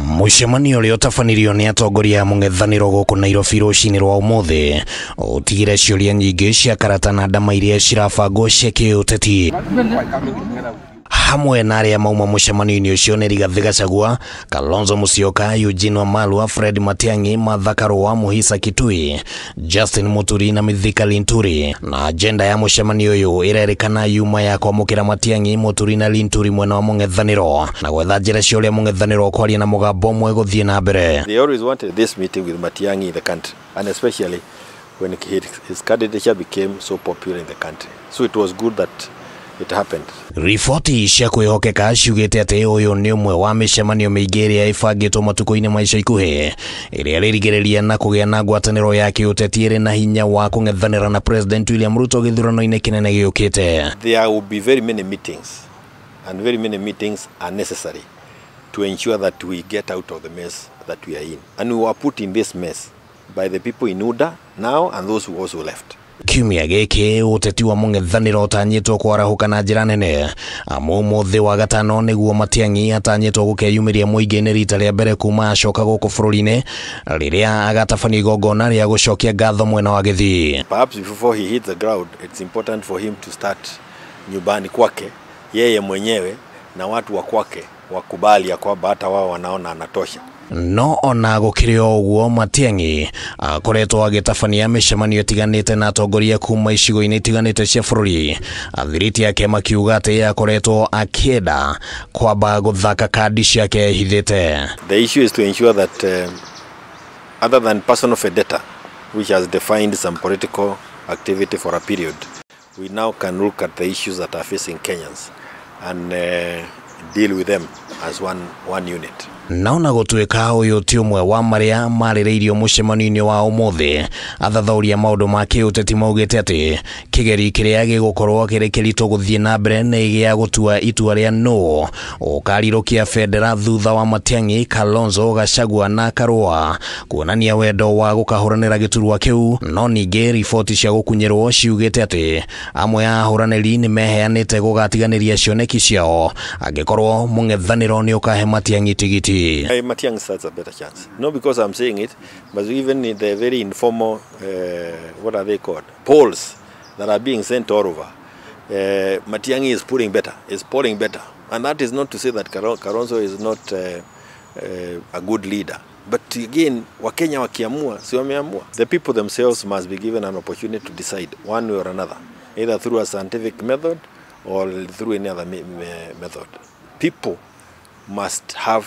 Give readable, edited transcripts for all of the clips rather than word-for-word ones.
Mũcemanio ũrĩa ũtabanirio nĩ atongoria a mũng'ethanĩro gũkũ Nairobi rũcinĩ rwa ũmũthĩ ũtigire ciũria nyingĩ cia karata na ndama iria cirabangwo cia kĩũteti. Hamwe na arĩa mauma mũcemanio-inĩ ũcio nĩ Rigathĩ Gachagua, Kalonzo Musyoka, Eugene Wamalwa, Fred Matiang'i, Martha Karua, Muhisa Kitui, Justin Muturi na Mithika Linturi. Na agenda ya mũcemanio ũyũ ĩrerĩkana yuma ya kwamũkĩra Matiang'i, Muturi na Linturi mwena wa mũng'ethanĩro na gwetha njĩra cia ũrĩa mũng'ethanĩro kwaria na mũgambo ũmwe gũthiĩ na mbere. They always wanted this meeting with Matiang'i in the country, and especially when his candidature became so popular in the country. So it was good that it happened. Riboti cia kwĩhokeka ciugĩte atĩ ũyũ nĩ ũmwe wa mĩcemanio mĩingĩ ĩrĩa ĩbangĩtwo matukũ-inĩ ma ica ikuhĩ ĩrĩa ĩrĩrigĩrĩria na kũgĩa na ngwatanĩro ya kĩũteti ĩrĩ na hinya wa kũng'ethanĩra na President William Ruto gĩthurano-inĩ kĩnene gĩũkĩte. There will be very many meetings, and very many meetings are necessary to ensure that we get out of the mess that we are in. And we were put in this mess by the people in UDA now and those who also left. Kiumia gĩkĩ ũteti wa mũng'ethanĩro ũtanyĩtwo kwarahũka na njĩra nene amu ũmũthĩ wa gatano nĩguo Matiang'i atanyĩtwo gũkeyumĩria mũingĩ-inĩ rita rĩa mbere kuma acoka gũkũ bũrũri-inĩ rĩrĩa agatabania igongona rĩa gũcokia ngatho mwena wa Gĩthii. Perhaps before he hits the ground, it's important for him to start nyumbani kwake, yeye mwenyewe na watu wa kwake wakubali ya kwamba hata wao wanaona anatosha. No ona gũkĩrĩ o ũguo Matiang'i akoretwo agĩtabania mĩcemanio ĩtiganĩte na atongoria kuma icigo-inĩ itiganĩte cia bũrũri, athiriti ake makiuga atĩ akoretwo akĩenda kwamba gũthaka kandi ciake ehithĩte. The issue is to ensure that other than personal vendetta, which has defined some political activity for a period, we now can look at the issues that are facing Kenyans and deal with them as one unit. Naona gũtuĩka ũyũ ti ũmwe wa marĩa marĩrĩirio mũcemanio-inĩ wa ũmũthĩ, athathaũri a maũndũ ma kĩũteti maugĩte atĩ kĩgeri kĩrĩa gĩgũkorwo kĩrĩ kĩritũ gũthiĩ na mbere nĩ gĩa gũtua itua rĩa nũ ũkarirũkia bendera thutha wa Matiang'i, Kalonzo, Gachagua na Karua kuonania wendo wa gũkahũranĩra gĩturwa kĩu. No ningĩ riboti cia gũkunyĩrwo ciugĩte atĩ amwe a ahũranĩri nĩ meheanĩte gũgatiganĩria cioneki ciao angĩkorwo mũng'ethanĩro nĩ ũkahe Matiang'i tigiti. Matiang'i starts a better chance. Not because I'm saying it, but even in the very informal, what are they called, polls that are being sent all over, Matiang'i is polling better, And that is not to say that Kalonzo is not a good leader. But again, Wakenya wakiamua, si wameamua. The people themselves must be given an opportunity to decide one way or another, either through a scientific method or through any other method. People must have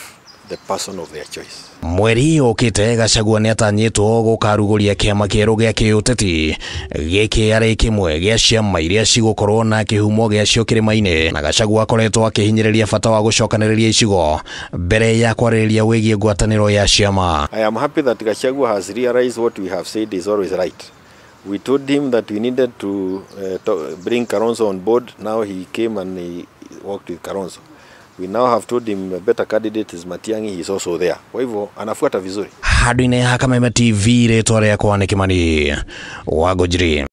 the person of their choice. Mweri ũkĩte Gachagua nĩ atanyĩtwo gũkarugũria kĩama kĩerũ gĩa kĩũteti gĩkĩ arĩ kĩmwe gĩa ciama iria cigũkorwo na kĩhumo gĩacio kĩrĩma-inĩ, na Gachagua akoretwo akĩhinyĩrĩria bata wa gũcokanĩrĩria icigo mbere ya kwarĩrĩria wĩgiĩ ngwatanĩro ya ciama. I am happy that Gachagua has realized what we have said is always right. We told him that we needed to bring Kalonzo on board. Now he came and he worked with Kalonzo. We now have told him a better candidate is Matiang'i, he is also there. Kwa hivyo anafuata vizuri. Handũ-inĩ ha Kameme TV, rĩtwa rĩakwa nĩ Kimani wa Ngũnjiri.